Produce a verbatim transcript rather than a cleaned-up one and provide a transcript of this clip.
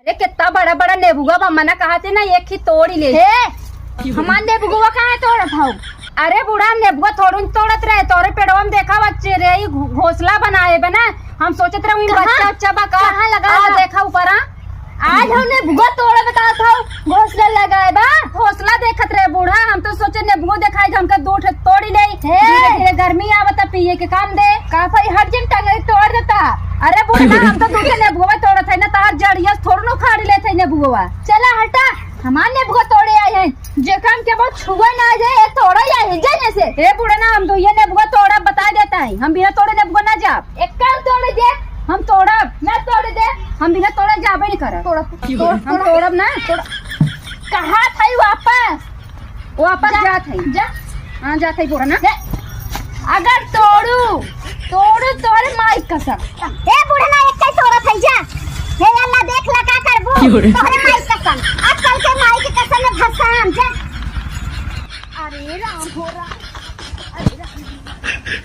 रे, कितना बड़ा बड़ा नेबुआ बा, मना कहा थे ना, एक ही तोड़ी ले। हे, हमार नेबुआ काहे तोड़त हौ? अरे बूढ़ा, हम नेबुआ थोड़ू न तोड़त रहे, तोरे पेड़वा में देखा बच्चे रे, ई घो-, घोंसला बनाए बा ना, हम सोचत रहे, कहाँ? बच्चा उच्चा बा का? कहाँ लगा आ, बा? देखा ऊपर, आ। आज हम नेबुआ तोड़े बतावत हौ, घोंसला लगाए बा। घोंसला देखत रहे बूढ़ा, हम तो सोचे नेबुआ देखाई, हमके दो ठे तोड़ी ले। हे। धीरे धीरे गर्मी आवत, पिए के काम दे। का भाई, हट जिन टंगरी तोड़ देता। अरे बूढ़ा, हम तो दो ठे नेबुआ तोड़त है ना, तार जड़िया से थोड़ू न उखाड़ लेत है नेबुआ। चला हटा, हमार नेबुआ तोड़े आए हैं। जेकरा के बहुत छुआ ना जाए, ये तोड़ा या हिल जाए जैसे। ए बूढ़ा ना, हम तो ये नेबुआ तोड़ा बता देता है, हम बिना तोड़े नेबुआ ना जाब। एक काम तोड़े दे। हम तोड़ब। ना तोड़े दे। हम बिना तोड़े जाबे नहीं करब। तोड़ा, तोड़ा, हम तोड़ा। तोड़ब ना। तोड़ा। कहाँ था वापस? वापस जा। जात है। जा। हाँ, जात है बूढ़ा ना। दे। अगर तोड़ू, तोड़ू तोरे माई कसम। ए बूढ़ा ना, एक ही तोड़त है जा। हे अल्लाह, देख ला का करबू। क्यों रे? तोहरे माई कसम। आजकल के माई के कसम में भसान जा। अरे राम हो राम। अरे राम।